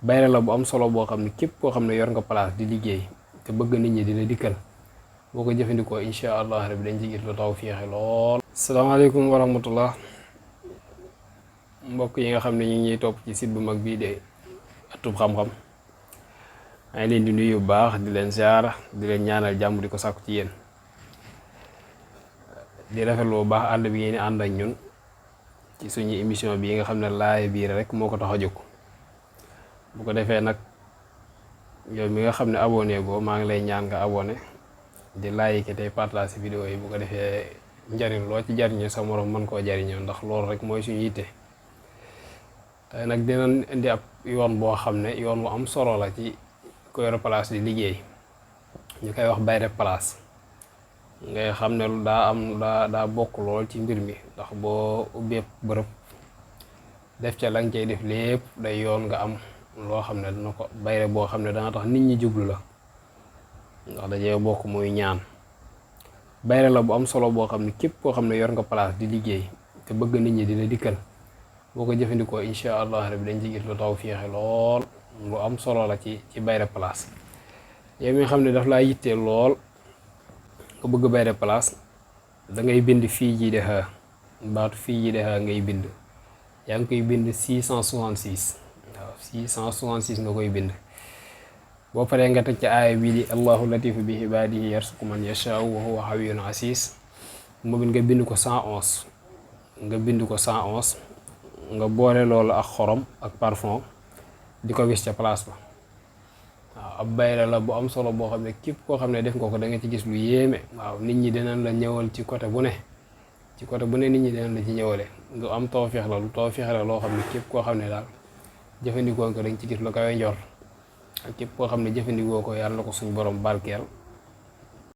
bayre la bu am solo boo xam ne képp koo xam ne yor nga place di liggéey te bëgg nit ñi di la dikkal boo ko jëfandikoo incha allah rabbi dañ ci gis lu taw féexe lool. salaamaaleykum wa rahmatullah mbokk yi nga xam ne ñu ngi ñuy topp ci site bu mag bii de Ëttub Xam-Xam maa ngi leen di nuyu bu baax di leen ziar di leen ñaanal jàmm di ko sàkku ci yéen di rafetlu bu baax ànd bi ngeen di ànd ak ñun ci suñu émission bi nga xam ne laay biir rek moo ko tax a jóg. bu ko defee nag yow mi nga xam ne abonné goo maa ngi lay ñaan nga abonné di like tey partage vidéo yi bu ko defee njariñ loo ci jariñoo sa morom mën koo jariñoo ndax loolu rek mooy suñu yitte. tey nag dinañ indi ab yoon boo xam ne yoon wu am solo la ci ku yor place di liggéey ñu koy wax bayre place ngay xam ne daa bokk lool ci mbir mi ndax boo ubbee bërëb def ca lañ cay def lépp day yoon nga am loo xam ne dina ko bayre boo xam ne dana tax nit ñi jublu la ndax dajee bokk muy ñaan. bayre la bu am solo boo xam ne képp koo xam ne yor nga place di liggéey te bëgg nit ñi di la dikkal boo ko jëfandikoo incha allah rabbi dañ ci gis lu taw féexe lool. lu am solo la ci bayre place yow mi nga xam ne daf laa yittee lool nga bëgg bayre place da ngay bind fii ji de xaa baatu fii ji de xaa ngay bind yaa ngi koy bind 666 waaw 666 nga koy bind. boo paree nga teg ci aaya bii di allahu latifu bi ibaadihi yarsuqu man yashaau wa huwa hayyun asiis moom it nga bind ko 111 nga bind ko 111 nga boole loolu ak xorom ak parfum di ko wis ca place ba. waaw ab bayre la bu am solo boo xam ne képp koo xam ne def nga ko da nga ci gis lu yéeme. waaw nit ñi dinañ la ñëwal ci côté bu ne nit ñi dinañ la ci ñëwale lu am tawfeex la lu tawfeex la loo xam ne képp koo xam ne daal jëfandikoo ko dañ ci gis lu kawe njor ak képp koo xam ne jëfandikoo ko yàlla na ko suñu borom barkeel